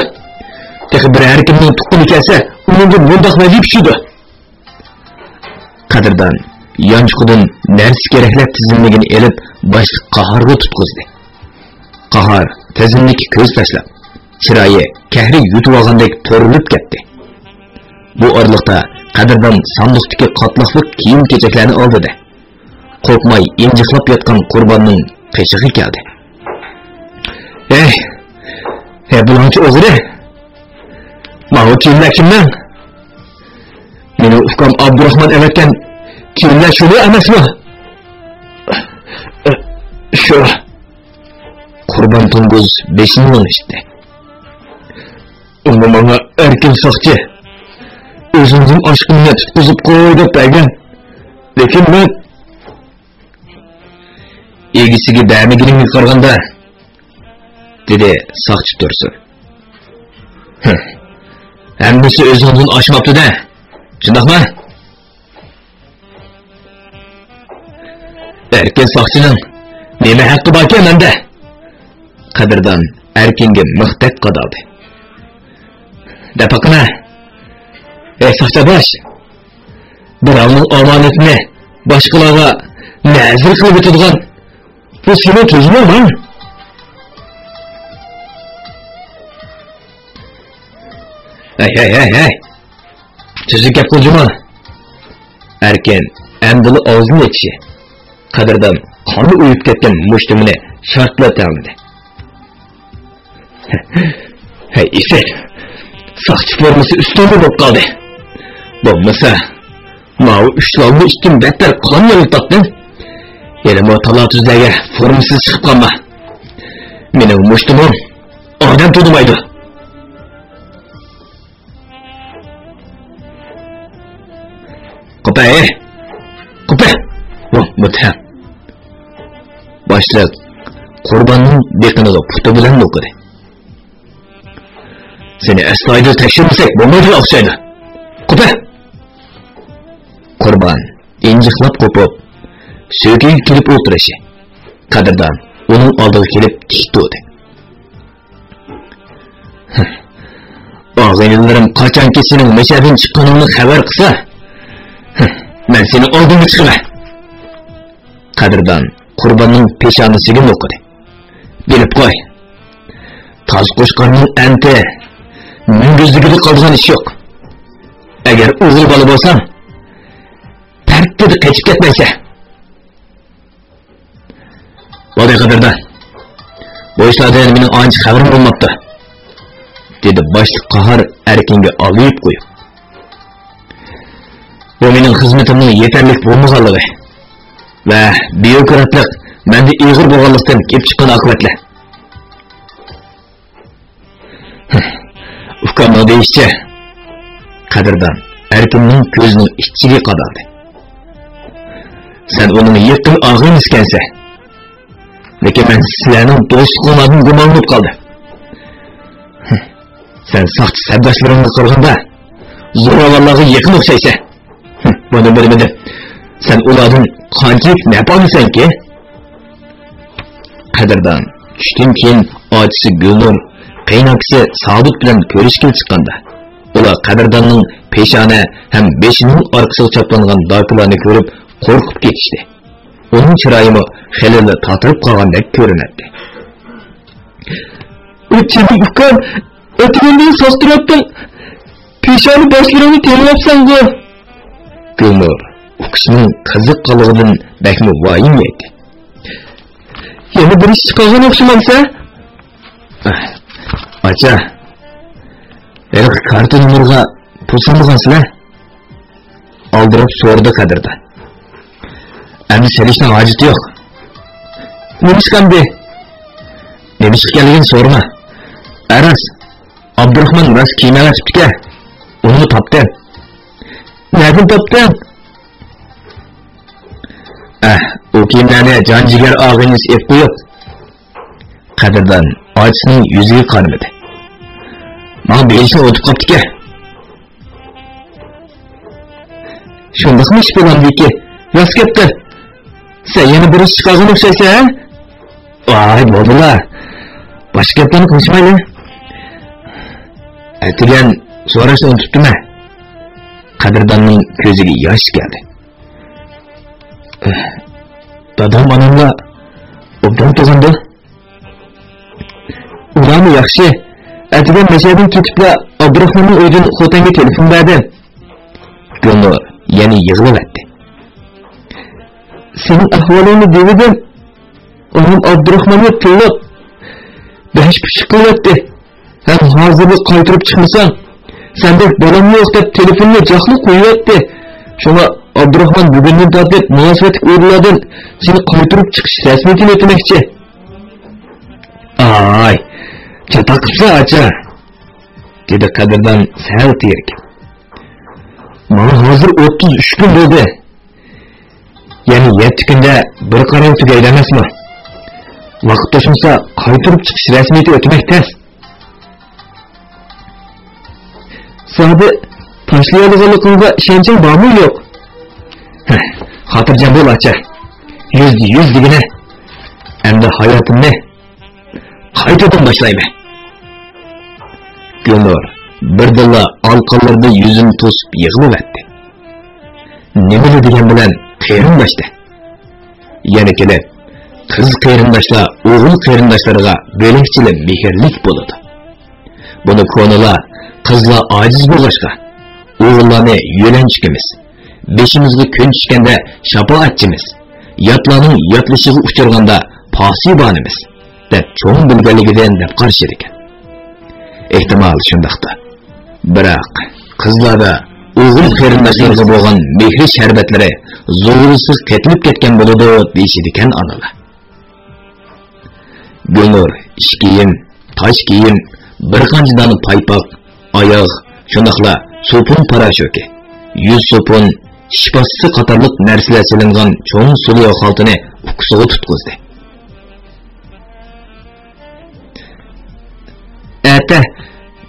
تېخى بىر ھەركىمنىڭ تۇغقىنى كەلسە، ئۇنىڭغا مۇنداق ۋەزىپە چۈشىدۇ. قەدىردان يانچۇقىدىن نەرسە-كېرەكلەر تىزىملىكىنى ئېلىپ، باشلىق قاھارغا تۇتقۇزدى. قاھار تىزىملىككە كۆز تاشلاپ، چىرايى كەھرى يۇتۇۋالغاندەك تۈرۈلۈپ كەتتى. بۇ ئارىلىقتا قەدىردان ساندۇقتىكى قاتلاقلىق كىيىم-كېچەكلەرنى ئالدى-دە، قورقماي ئىنجىقلاپ ياتقان قۇرباننىڭ قېشىغا كەلدى. ھەي، ھەي، بۇلاڭچى ئوغرى! ماۋۇ كىيىملەر كىمنىڭ؟ مېنىڭ ئۇكام ئابدۇراخمان ئەۋەتكەن كىيىملەر شۇنى ئەمەسمۇ؟ شۇ. قۇربان توڭگۇز بېشىنى لىڭشىتتى. ئۇنى ماڭا ئەركىن ساقچى، ئۆزۈڭدىن ئاشقىنىنى تۇتقۇزۇپ قوي دەپ بەرگەن. لېكىن مەن ئىگىسىگە بەرمىگىنىڭگە قارىغاندا، دېدى ساقچى تۇرسۇن. ھە، ھەممىسى ئۆزۈڭدىن ئاشماپتۇ-دە، شۇنداقمۇ؟ ئەركىن ساقچىنىڭ نېمە ھەققى باركەن مەندە؟ قەدىردان ئەركىنگە مىختەك قادالدى. دەپ باققىنا، ئەي ساقچى باش، بىراۋنىڭ ئامانىتىنى باشقىلارغا نەزىر قىلىۋېتىدىغان بۇ سېنىڭ تۈزۈمۈڭمۇ؟ ھەي، ھەي، ھەي، ھەي! تۈزۈك گەپ قىل جۇمۇ! ئەركىن ئەمدىلا ئاغزىنى ئېچىشى، قەدىردان قاننى ئۇيۇپ كەتكەن مۇشتۇمىنى شارت بىلەن تەڭلىدى. ھەي، ئىسىت! ساقچى فورمىسى ئۈستۈڭدە بولۇپ قالدى. بولمىسا، ماۋۇ ئۈچ لالما ئىتتىن بەتتەر قان يىغلىتاتتىم. ھېلىمۇ تالا-تۈزلەرگە فورمىسىز چىقىپ قالما. مېنىڭ مۇشتۇمۇم ئادەم تونۇمايدۇ. قوپە، ھەي! قوپە! ۋاھ، مۇتتەھەم! باشلىق قۇرباننىڭ بېقىنىغا پۇتى بىلەن نوقۇدى. سېنى ئەستايىدىل تەكشۈرمىسەك بولمايدىغان ئوخشايدۇ. قوپە! قۇربان ئىنجىقلاپ قوپۇپ، سۆكۈڭگە كېلىپ ئولتۇرۇشى. قەدىردان ئۇنىڭ ئالدىغا كېلىپ تىك تۇردى. ئاغىنىلىرىم قاچانكى سېنىڭ مەشەدىن چىققىنىڭنى خەۋەر قىلسا، مەن سېنى ئالدىڭغا چىقىمەن. قەدىردان قۇرباننىڭ پېشانىسىگە نوقۇدى. بىلىپ قوي، تاز قوچقارنىڭ ئەنتى مۈڭگۈزلۈكىدە قالىدىغان ئىش يوق. ئەگەر ئوغۇل بالا بولساڭ، پەرتتىدە قېچىپ كەتمەيسەن. بولدى، قەدىردان. بۇ ئىشلاردىن مېنىڭ ئانچە خەۋىرىم بولماپتۇ، دېدى باشلىق قاھار ئەركىنگە ئالىيىپ قويۇپ. بۇ مېنىڭ خىزمىتىمنىڭ يېتەرلىك بولمىغانلىقى ۋە بىيۇروكراتلىق مەندە ئېغىر بولغانلىقتىن كېلىپ چىققان ئاقىۋەتلەر. ئۇكامنىڭ دېيىشىچە، قەدىردان ئەركىننىڭ كۆزىنىڭ ئىچىگە قادالدى. سەن ئۇنىڭ يېقىن ئاغىنىسىكەنسەن. لېكىن مەن سىلەرنىڭ دوستلۇقۇڭلاردىن گۇمانلىنىپ قالدىم. سەن ساقچى سەپداشلىرىڭغا قارىغاندا زوراۋانلارغا يېقىن ئوخشايسەن. بۇنى بىلمىدىم. سەن ئۇلاردىن قانچىلىك نەپ ئالىسەنكى؟ قەدىردان چۈشتىن كېيىن ئاچىسى گۈلنۇر، قېيىنئاكىسى سابىت بىلەن كۆرۈشكىلى چىققاندا، ئۇلار قەدىرداننىڭ پېشانە ھەم بېشىنىڭ ئارقىسىغا چاپلانغان داكىلارنى كۆرۈپ قورقۇپ كېتىشتى. ئۇنىڭ چىرايىمۇ خېلىلا تاتىرىپ قالغاندەك كۆرۈنەتتى. ئۇ چېۋىك ئۇكام، ئەتىگەندىن ساختۇراتتىڭ. پېشانە باشلىرىڭنى تېرىۋاپسەنغۇ. گۈلنۇر ئۇكىسىنىڭ قىزىققانلىقىدىن بەكمۇ ۋايىم يەيدۇ. يەنە بىر ئىش چىقارغان ئوخشىمامسەن؟ ئاچا، ھېلىقى كارتا نومۇرىغا پۇل سالمىغانسىلەر؟ ئالدىراپ سورىدى قەدىردان. ئەمدى سېلىشنىڭ ھاجىتى يوق. نېمىشقا ئەمدى؟ نېمىشقا ئىكەنلىكىنى سورىما. ئە، راست، ئابدۇراخمان راست كىيىم ئەۋەتىپتىكەن. ئۇنىمۇ تاپتىم. نەدىن تاپتىڭ؟ ئەھ، ئۇ كىيىملەرنى جان جىگەر ئاغىنىسى ئېلىپ قويۇپ. قەدىردان ئاچىسىنىڭ يۈزىگە قارىمىدى. ماڭا بېرىشنى ئۇنتۇپ قاپتىكەن. شۇنداقمۇ ئىش بولامدىكى؟ راست گەپتۇ. سەن يەنە بىر ئىش چىقارغان ئوخشايسەن، ھە؟ ۋاي، بولدىلا. باشقا گەپلەرنى قىلىشمايلى. ئەتىگەن سوراشنى ئۇنتۇپتىمەن. قەدىرداننىڭ كۆزىگە ياش كەلدى. دادام، ئاناملا ئوبدان تۇرغاندۇ؟ ئۇلارمۇ ياخشى. ئەتىگەن مەشەدىن كېتىپلا ئابدۇراخماننىڭ ئۆيىدىن خوتەنگە تېلېفون بەردىم. گۈلنۇر يەنە يىغلىۋەتتى. سېنىڭ ئەھۋالىڭنى دېۋىدىم. ئانام ئابدۇراخماننى تىللاپ، بەش پۇچۇق قىلىۋەتتى. ھەم ھازىرلا قايتۇرۇپ چىقمىساڭ، سەندەك بالام يوق دەپ تېلېفوننى جاقلا قويۇۋەتتى. شۇڭا ئابدۇراخمان بۈگۈندىن تارتىپ مۇناسىۋەتلىك ئورۇنلاردىن سېنى قايتۇرۇپ چىقىش رەسمىيىتىنى ئۆتىمەكچى. ئاي، چاتاق قىپسەن ئاچا، دېدى قەدىردان سەل تېرىكىپ. ماڭا ھازىر ئوتتۇز ئۈچ كۈن بولدى. يەنە يەتتە كۈندە بىر قارار تۈگەيدۇ ئەمەسمۇ؟ ۋاقىت توشمىسا، قايتۇرۇپ چىقىش رەسمىيىتى ئۆتىمەك تەس. زادى تاشلىيالىغانلىقىڭغا ئىشەنچىڭ بارمۇ يوق؟ ھە، خاتىرجەم بول ئاچا. يۈزدە يۈز دېگىنە. ئەمدى ھاياتىمنى قايتىدىن باشلايمەن. گۈلنۇر بىردىنلا ئالىقانلىرىدا يۈزىنى توسۇپ يىغلىۋەتتى. نېمىلا دېگەن بىلەن قېرىنداشتى. يەنە كېلىپ، قىز قېرىنداشلار ئوغۇل قېرىنداشلىرىغا بۆلەكچىلا مېھىرلىك بولىدۇ. بۇنى كونىلار، قىزلار ئاجىز بولغاچقا، ئوغۇللارنى يۆلەنچۈكىمىز، بېشىمىزغا كۈن چۈشكەندە شاپائەتچىمىز، ياتلارنىڭ ياتلىشىغا ئۇچرىغاندا پاسىبانىمىز، دەپ چوڭ بىلگەنلىكىدىن دەپ قارىشىدىكەن. ئېھتىمال شۇنداقتۇ. بىراق، قىزلاردا ئوغۇل قېرىنداشلىرىغا بولغان مېھرى شەربەتلىرى زورىسىغا قېتىلىپ كەتكەن بولىدۇ، دېيىشىدىكەن ئانىلار. گۈلنۇر ئىش كىيىم، تاش كىيىم، بىر قانچە دانە پايپاق، ئاياغ، شۇنداقلا سوپۇن پاراشوكى، يۈز سوپۇن، چىش پاستىسى قاتارلىق نەرسىلەر سېلىنغان چوڭ سۇلياۋ خالتىنى ئۇكىسىغا تۇتقۇزدى.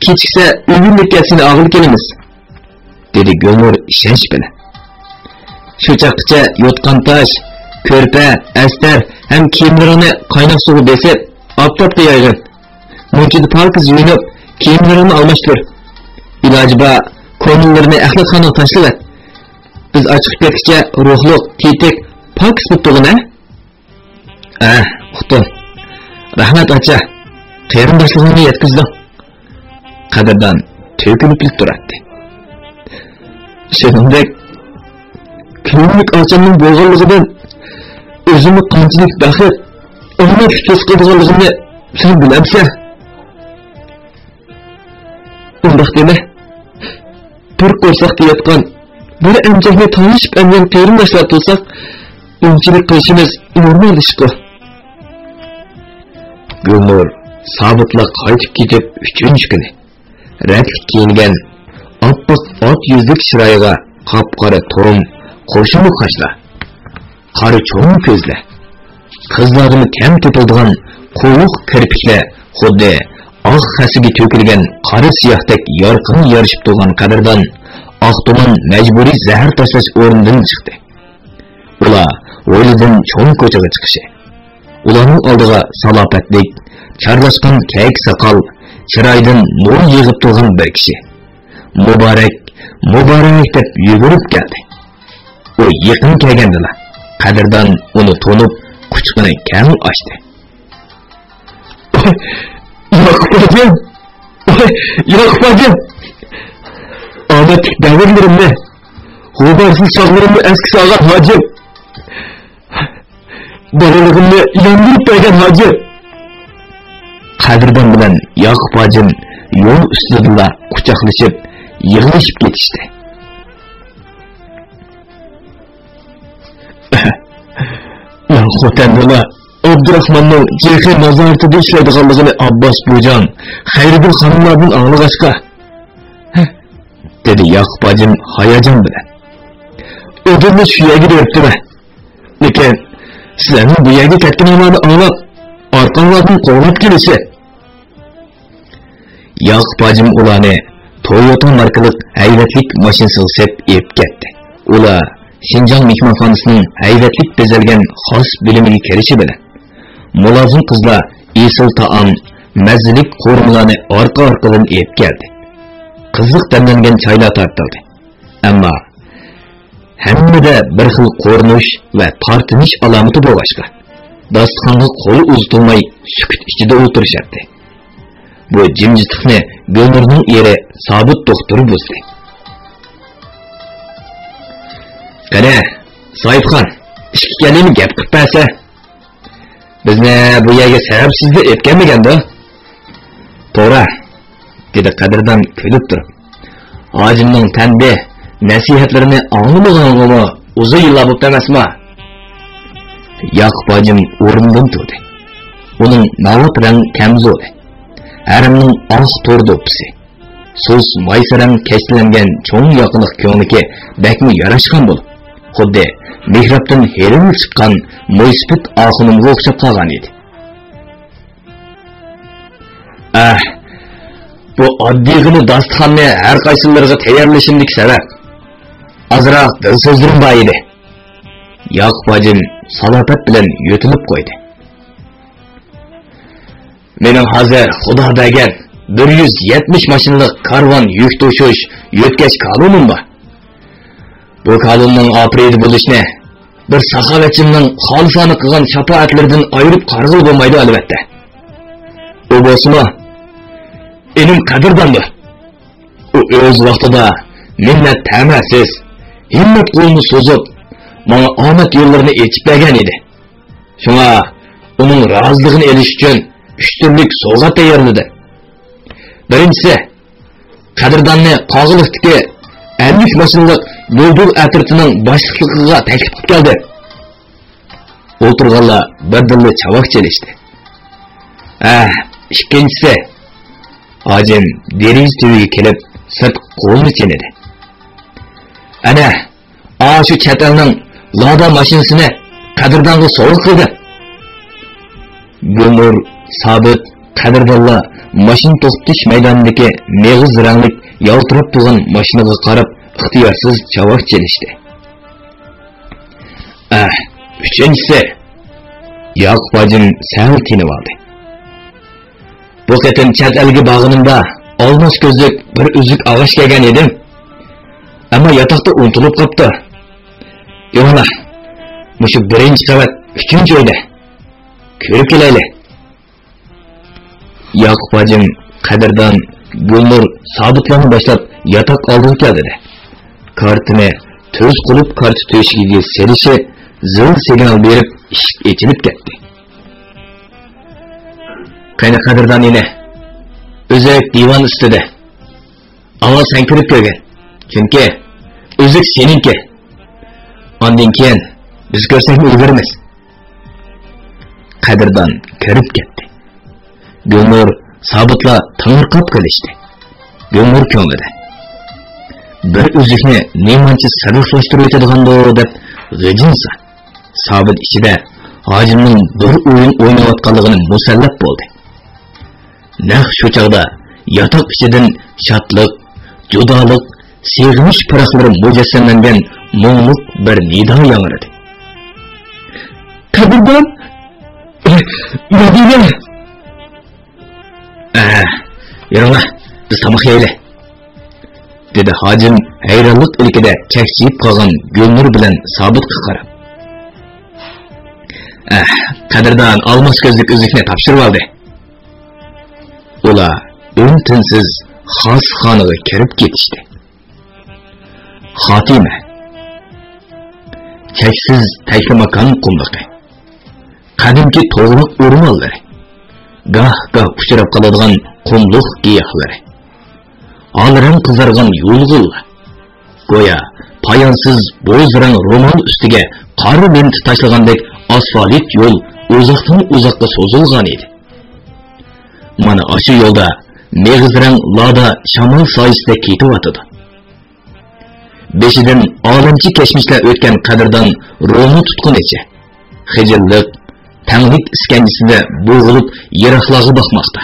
كېچىكسە ئۆگۈنلۈككە سېنى ئاغىلى كېلىمىز، دېدى گۈلنۇر ئىشەنچ بىلەن. شۇ چاغقىچە يوتقان تاش، كۆرپە، ئەستەر ھەم كىيىملىرىڭنى قايناق سۇغا بېسىپ، ئاپتاپقا يايغىن. مۇنچىدا پاكىز يۇيۇنۇپ، كىيىملىرىڭنى ئالماشتۇر. ئىلاجى بار، كونىلىرىنى ئەخلەتخانىغا تاشلىۋەت. بىز ئاچىقىپ كەتكىچە روھلۇق، تېتىك، پاكىز بولۇپ تۇرغىن، ھە؟ ئە، ئۇقتۇم. رەھمەت، ئاچا. قېرىنداشلىقىڭنى يەتكۈزدۈڭ. قەدىردان تۆكۈلۈپلا تۇراتتى. شۇنىڭدەك كۆڭۈللۈك ئاچامنىڭ بولغانلىقىدىن ئۆزۈمنى قانچىلىك بەخت، ئوماق ھېس قىلىدىغانلىقىمنى سەن بىلەمسەن؟ ئۇنداق دېمە. بىر قورساقتا ياتقان، بىر ئەمچەكنى تالىشىپ ئەمگەن قېرىنداشلار تۇرساق، ئۇنچىلىك قىلىشىمىز نورمال ئىشقۇ. گۈلنۇر سابىتلا قايتىپ كېتىپ ئۈچىنچى كۈنى رەتلىك كىيىنگەن، ئاپئاق ئات يۈزلۈك چىرايىغا قاپقارا توم، قوشۇملۇق قاشلار، قارا چوڭ كۆزلەر، قىزلاردىمۇ كەم تېپىلىدىغان قويۇق كىرپىكلەر خۇددى ئاق خەسسىگە تۆكۈلگەن قارا سىياھتەك يارقىن يارىشىپ تۇرغان قەدىردان ئاق تۇمان مەجبۇرىي زەھەر تاشلاش ئورنىدىن چىقتى. ئۇلار ھويلىدىن چوڭ كوچىغا چىقىشى، ئۇلارنىڭ ئالدىغا سالاپەتلىك، چارلاشقان كەيك ساقال، چىرايىدىن نۇر يېغىپ تۇرغان بىر كىشى، مۇبارەك، مۇبارەك دەپ يۈگۈرۈپ كەلدى. ئۇ يېقىن كەلگەندىلا، قەدىردان ئۇنى تونۇپ، قۇچىقىنى كەڭ ئاچتى. ۋاي، ياقۇپ ھاجىم! ۋاي، ياقۇپ ھاجىم! ئامەتلىك دەۋرلىرىمنى، غۇبارسىز چاغلىرىمنى ئەسكە سالغان ھاجىم! بالىلىقىمنى ياندۇرۇپ بەرگەن ھاجىم! قەدىردان بىلەن ياقۇپ ھاجىم يول ئۈستىدىلا قۇچاقلىشىپ، يىغلىشىپ كېتىشتى. مەن خوتەندىلا ئابدۇراخماننىڭ جېخې نازارىتىدە ئىشلەيدىغانلىقىنى ئابباس بۇجاڭ، خەيرىدىن خانىملاردىن ئاڭلىغاچقا، دېدى ياقۇپ ھاجىم ھاياجان بىلەن. ئۇدۇلنى شۇ يەرگە بېرىپتىمەن. لېكىن سىلەرنىڭ بۇ يەرگە كەتكىنىڭلارنى ئاڭلاپ، ئارقاڭلاردىن قوغلاپ كېلىشى. ياقۇپ ھاجىم ئۇلارنى تويوتا ماركىلىق ھەيۋەتلىك ماشىنىسىغا سېلىپ ئېلىپ كەتتى. ئۇلار شىنجاڭ مېھمانخانىسىنىڭ ھەيۋەتلىك بېزەلگەن خاس بۆلۈمىگە كىرىشى بىلەن، مۇلازىم قىزلار ئېسىل تائام، مەززىلىك قورۇمىلارنى ئارقا-ئارقىدىن ئېلىپ كەلدى. قىزىق دەملەنگەن چايلار تارتىلدى. ئەمما ھەممىدە بىر خىل قورۇنۇش ۋە تارتىنىش ئالامىتى بولغاچقا، داستىخانغا قول ئۇزىتىلماي سۈكۈت ئىچىدە ئولتۇرۇشاتتى. بۇ جىمجىتلىقنى گۈلنۇرنىڭ ئېرى سابىت دوختۇر بۇزدى. قېنى، ساھىبخان، ئىككى كەلىمە گەپ قىلىپ بەرسە. بىزنى بۇ يەرگە سەۋەبسىزلا ئېلىپ كەلمىگەندۇ؟ توغرا، دېدى قەدىردان كۈلۈپ تۇرۇپ. ھاجىمنىڭ تەنبىھ، نەسىھەتلىرىنى ئاڭلىمىغىنىڭغىمۇ ئۇزۇن يىللار بوپتۇ ئەمەسما؟ ياقۇپ ھاجىم ئورنىدىن تۇردى. ئۇنىڭ ناۋات رەڭ كەمزۇلى، ھەرىمنىڭ ئاق تور دوپپىسى، سۇس مايسا رەڭ كەشتىلەنگەن چوڭ ياقىلىق كۆڭلىكى بەكمۇ ياراشقان بولۇپ، خۇددى مېھرابتىن ھېلىلا چىققان مويسىپىت ئاخۇنۇمغا ئوخشاپ قالغان ئىدى. ئەھ، بۇ ئاددىيغىنە داستىخاننى ھەر قايسىلىرىغا تەييارلىشىمدىكى سەۋەب، ئازراق دىل سۆزلىرىم بار ئىدى. ياقۇپ ھاجىم سالاپەت بىلەن يۆتىلىپ قويدى. مېنىڭ ھازىر خۇدا بەرگەن بىر يۈز يەتمىش ماشىنىلىق كارۋان يۈك توشۇش يۆتكەش كالونۇم بار. بۇ كالوننىڭ ئاپىرىدە بولۇشنى بىر ساخاۋەتچىمنىڭ خالىسانە قىلغان شاپائەتلىرىدىن ئايرىپ قارىغىلى بولمايدۇ، ئەلۋەتتە. ئۇ بولسىمۇ ئىنىم قەدىرداندۇر. ئۇ ئۆز ۋاقتىدا مىننەت تەمەسىز، ھىممەت قولىنى سوزۇپ، ماڭا ئامەت يوللىرىنى ئېچىپ بەرگەن ئىدى. شۇڭا ئۇنىڭ رازىلىقىنى ئېلىش ئۈچۈن ئۈچ تۈرلۈك سوۋغات تەييارلىدىم. بىرىنچىسى، قەدىرداننى قاغىلىقتىكى ئەللىك ماشىنىلىق بۇلدۇر ئەترىتىنىڭ باشلىقلىقىغا تەكلىپ قىلىپ كەلدىم. ئولتۇرغانلار بىردىنلا چاۋاك چېلىشتى. ھە، ئىككىنچىسى، ھاجىم دېرىزە تۈۋىگە كېلىپ، سىرتقا قولىنى چېنىدى. ئەنە، ئاشۇ چەت ئەلنىڭ لادا ماشىنىسىنى قەدىردانغا سوۋغا قىلدىم. گۈلنۇر، سابىت، قەدىردانلار ماشىنا توختىتىش مەيدانىدىكى مېغىز رەڭلىك يالتىراپ تۇرغان ماشىنىغا قاراپ ئىختىيارسىز چاۋاك چېلىشتى. ئەھ، ئۈچىنچىسى! ياقۇپ ھاجىم سەل تىنىۋالدى. بۇ قېتىم چەت ئەلگە بارغىنىمدا ئالماس كۆزلۈك بىر ئۈزۈك ئاغاچ كەلگەن ئىدىم. ئەمما ياتاقتا ئۇنتۇلۇپ قاپتۇ. ئېۋانا، مۇشۇ بىرىنچى قەۋەت ئۈچىنچى ئۆيدە. كۆرۈپ كېلەيلى. ياقۇپ ھاجىم قەدىردان، گۈلنۇر، سابىتلارنى باشلاپ ياتاق ئالدىغا كەلدى-دە، كارتىنى تۈز قۇلۇپ كارتا تۆشۈكىگە سېلىشى زىل سىگنال بېرىپ ئىشىك ئېچىلىپ كەتتى. قېنى قەدىردان ئىنى، ئۈزۈك دىۋان ئۈستىدە. ئاۋۋال سەن كىرىپ كۆرگىن. چۈنكى ئۈزۈك سېنىڭكى. ئاندىن كېيىن بىز كۆرسەكمۇ ئۈلگۈرىمىز. قەدىردان كىرىپ كەتتى. گۈلنۇر، سابىتلار تېڭىرقاپ قېلىشتى. گۈلنۇر كۆڭلىدە، بىر ئۈزۈكنى نېمانچە سېرىقلاشتۇرۇۋېتىدىغاندۇ دەپ غىجىنسا، سابىت ئىچىدە ھاجىمنىڭ بىر ئويۇن ئويناۋاتقانلىقىنى مۇسەللەپ بولدى. نەق شۇ چاغدا ياتاق ئىچىدىن شادلىق، جۇدالىق، سېغىنىش پىراقلىرى مۇجەسسەملەنگەن مۇڭلۇق بىر نىدا ياڭرىدى. قەدىردان! مەدىنە! ئە، يۈرۈڭلار، بىز تاماق يەيلى، دېدى ھاجىم ھەيرانلىق ئىلكىدە چەكچىيىپ قالغان گۈلنۇر بىلەن سابىتقا قاراپ. ئە، قەدىردان ئالماس كۆزلۈك ئۈزۈكنى تاپشۇرۇۋالدى. ئۇلار ئۈن-تىنسىز خاسخانىغا كىرىپ كېتىشتى. خاتىمە. چەكسىز تەكلىماكان قۇملۇقى. قەدىمكى توغراق ئورمانلىرى. گاھ-گاھ ئۇچراپ قالىدىغان قۇملۇق گىياھلىرى. ئالرەڭ قىزارغان يۇلغۇنلار. گويا پايانسىز بوز رەڭ رومال ئۈستىگە قارا لېنتا تاشلىغاندەك ئاسفالت يول ئۇزاقتىن-ئۇزاققا سوزۇلغان ئىدى. مانا ئاشۇ يولدا مېغىز رەڭ لادا شامال سايىسىدە كېتىۋاتىدۇ. بېشىدىن ئالەمچە كەچمىشلەر ئۆتكەن قەدىردان روما تۇتقىنىچە، خىجىللىق، تەڭلىك ئىسكەنجىسىدە بوغۇلۇپ يىراقلارغا باقماقتا.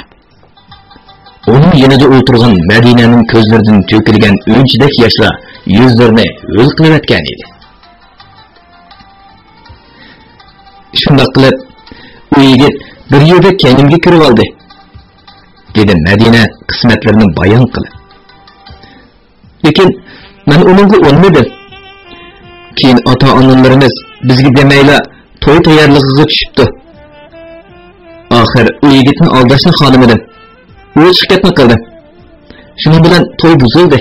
ئۇنىڭ يېنىدا ئولتۇرغان مەدىنەنىڭ كۆزلىرىدىن تۆكۈلگەن ئۈنچىدەك ياشلار يۈزلىرىنى ھۆل قىلىۋەتكەن ئىدى. شۇنداق قىلىپ، ئۇ يىگىت بىر يىلدەك كەينىمگە كىرىۋالدى، دېدى مەدىنە قىسمەتلىرىنى بايان قىلىپ. لېكىن مەن ئۇنىڭغا ئۇنىمىدىم. كېيىن ئاتا-ئانىلىرىمىز بىزگە دېمەيلا توي تەييارلىقىغا چۈشۈپتۇ. ئاخىر ئۇ يىگىتنى ئالداشنى خالىمىدىم. ئۇ چىقىپ كەتمە قىلدىم. شۇنىڭ بىلەن توي بۇزۇلدى.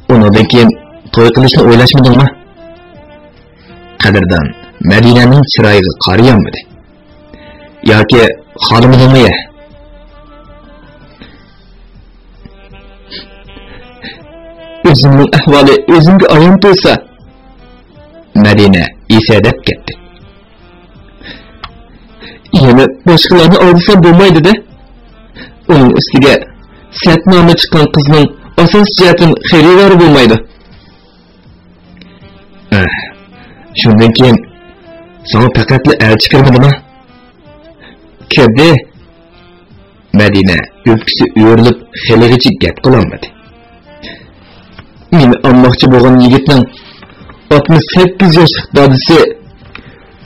ئۇنىڭدىن كېيىن توي قىلىشنى ئويلاشمىدىڭمۇ؟ قەدىردان مەدىنەنىڭ چىرايىغا قارىيالمىدى. ياكى خالىمىدىڭمۇ يە؟ ئۆزۈمنىڭ ئەھۋالى ئۆزۈمگە ئايان تۇرسا. مەدىنە ئېسەدەپ كەتتى. يەنە باشقىلارنى ئالدىسام بولمايدۇ-دە. ئۇنىڭ ئۈستىگە سەتنامە چىققان قىزنىڭ ئاساسىي جەھەتتىن خېرىدارى بولمايدۇ. ئەھ، شۇندىن كېيىن ساڭا پەقەتلا ئەلچى كىرمىدىما؟ كىردى. مەدىنە ئۆپكىسى ئۆرۈلۈپ خېلىغىچە گەپ قىلالمىدى. مېنى ئالماقچى بولغان يىگىتنىڭ ئاتمىش سەككىز ياشلىق دادىسى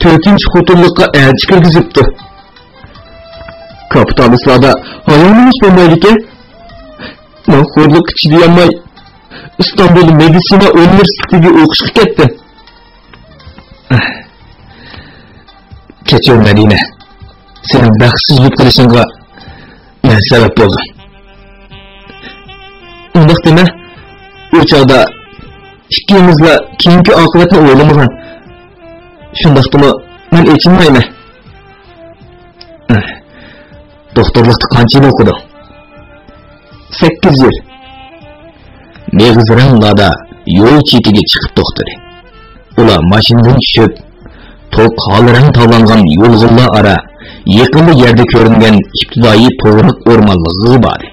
تۆتىنچى خوتۇنلۇققا ئەلچى كىرگۈزۈپتۇ. كاپىتالىستلاردا ھايالىنىمىز بولمايدىكەن. مەن خورلۇققا چىدىيالماي ئىستانبۇل مېدىتسىنا ئۇنىۋېرسىتېتىگە ئوقۇشقا كەتتىم. كەچۈر مەدىنە، سېنىڭ بەختسىز بولۇپ قېلىشىڭغا مەن سەۋەب بولدۇم. ئۇنداق دېمە، ئۇ چاغدا ئىككىمىزلا كېيىنكى ئاقىۋەتنى ئويلىمىغان. شۇنداقتىمۇ مەن ئېچىنمايمەن. دوختۇرلۇقتا قانچە يىل ئوقۇدۇڭ؟ سەككىز يىل. مېغىز رەڭ لادا يول چېتىگە چىقىپ توختىدى. ئۇلار ماشىنىدىن چۈشۈپ، توق ھال رەڭ تاۋلانغان يۇلغۇنلار ئارا يېقىنلا يەردە كۆرۈنگەن ئىپتىدائىي توغراق ئورمانلىقىغا باردى.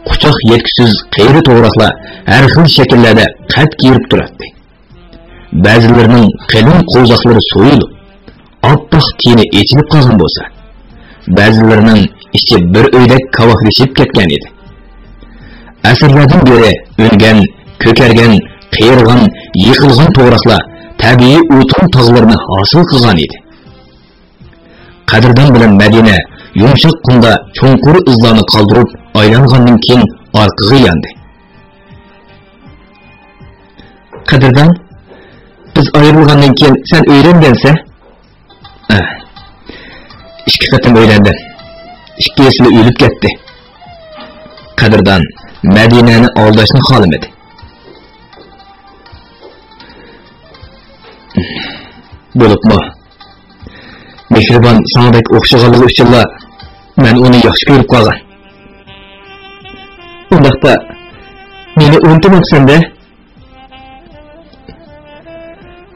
قۇچاق يەتكۈسىز قېرى توغراقلار ھەر خىل شەكىللەردە قەد كېرىپ تۇراتتى. بەزىلىرىنىڭ قېلىن قوۋزاقلىرى سويۇلۇپ، ئاپئاق تېنى ئېچىلىپ قالغان بولسا، بەزىلىرىنىڭ ئىچى بىر ئۆيدەك كاۋاكلىشىپ كەتكەن ئىدى. ئەسىرلەردىن بېرى ئۈنگەن، كۆكەرگەن، قېرىغان، يىقىلغان توغراقلار تەبىئىي ئوتۇن تاغلىرىنى ھاسىل قىلغان ئىدى. قەدىردان بىلەن مەدىنە يۇمشاق قۇمدا چوڭقۇر ئىزلارنى قالدۇرۇپ ئايلانغاندىن كېيىن ئارقىغا ياندى. قەدىردان، بىز ئايرىلغاندىن كېيىن سەن ئۆيلەنگەنسەن؟ ئە، ئىككى قېتىم ئۆيلەندىم. ئىككىسىلا ئۆلۈپ كەتتى. قەدىردان مەدىنەنى ئالداشنى خالىمىدى. بولۇپمۇ مېھرىبان ساڭا بەك ئوخشىغانلىقى ئۈچۈنلا مەن ئۇنى ياخشى كۆرۈپ قالغان. ئۇنداقتا مېنى ئۇنتۇماپسەن-دە؟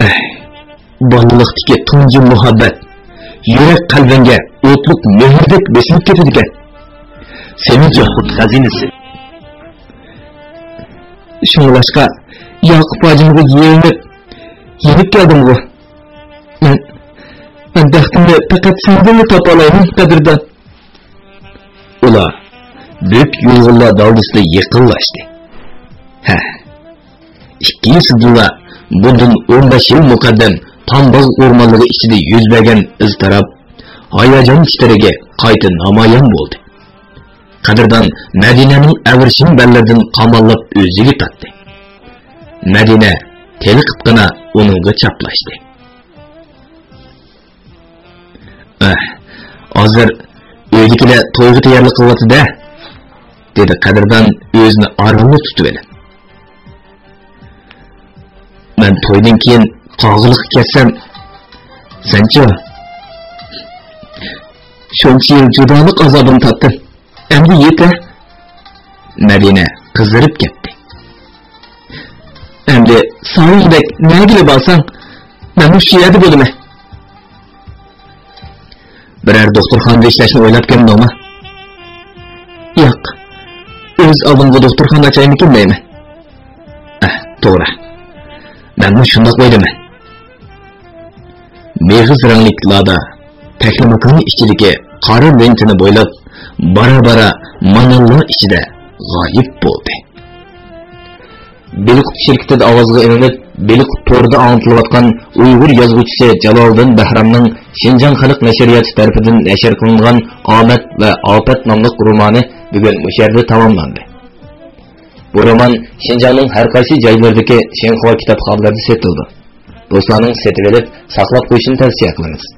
ئەي، بالىلىقتىكى تۇنجى مۇھەببەت يۈرەك قەلبىڭگە ئوتلۇق مۆھۈردەك بېسىلىپ كېتىدىكەن. سېنىڭچە؟ ياقۇت خەزىنىسى. شۇڭلاشقا ياقۇپ ھاجىمغا يېلىنىپ، يېنىپ كەلدىمغۇ. مەن، مەن بەختىمنى پەقەت سەندىنلا تاپالايمەن، قەدىردان. ئۇلار بۈك يۇلغۇنلار دالدىسىدا يېقىنلاشتى. ھە، ئىككىسىدىلا بۇندىن ئون بەش يىل مۇقەددەم تامباغ ئورمانلىقى ئىچىدە يۈز بەرگەن ئىزتىراپ، ھاياجان تىترىكى قايتا نامايان بولدى. قەدىردان مەدىنەنىڭ ئەۋرىشىم بەللىرىدىن قاماللاپ ئۆزىگە تارتتى. مەدىنە تېلىقىپقىنا ئۇنىڭغا چاپلاشتى. ئەھ، ھازىر ئۆيدىكىلەر تويغا تەييارلىق قىلىۋاتىدۇ-دە، دېدى قەدىردان ئۆزىنى ئارانلا تۇتۇۋېلىپ. مەن تويدىن كېيىن قاغىلىققا كەتسەم، سەنچۇ؟ شۇنچە يىل جۇدالىق ئازابىنى تارتتىم. ئەمدى يېتە. مەدىنە قىزىرىپ كەتتى. ئەمدى سايىڭدەك نەگىلا بارساڭ، مەنمۇ شۇ يەردە بولىمەن. بىرەر دوختۇرخانىدا ئىشلەشنى ئويلاپ كۆرمىدىڭمۇ؟ ياق. ئۆز ئالدىمغا دوختۇرخانا ئاچايمىكىن دەيمەن. ئەھ، توغرا. مەنمۇ شۇنداق ئويلايمەن. مېغىز رەڭلىك لادا تەكلىماكان ئىچىدىكى قارا لېنتىنى بويلاپ، بارا-بارا مانانلار ئىچىدە غايىب بولدى. بېلىققۇت شىركىتىدە ئاۋازغا ئېلىنىپ، بېلىققۇت تورىدا ئاڭلىتىلىۋاتقان ئۇيغۇر يازغۇچىسى جالالىدىن بەھرامنىڭ شىنجاڭ خەلق نەشرىياتى تەرىپىدىن نەشر قىلىنغان ئامەت ۋە ئاپەت ناملىق رومانى بۈگۈن مۇشۇ يەردە تاماملاندى. بۇ رومان شىنجاڭنىڭ ھەر قايسى جايلىرىدىكى شىنخۇا كىتابخانىلىرىدا سېتىلىدۇ. دوستلارنىڭ سېتىۋېلىپ، ساقلاپ قويۇشىنى تەۋسىيە قىلىمىز.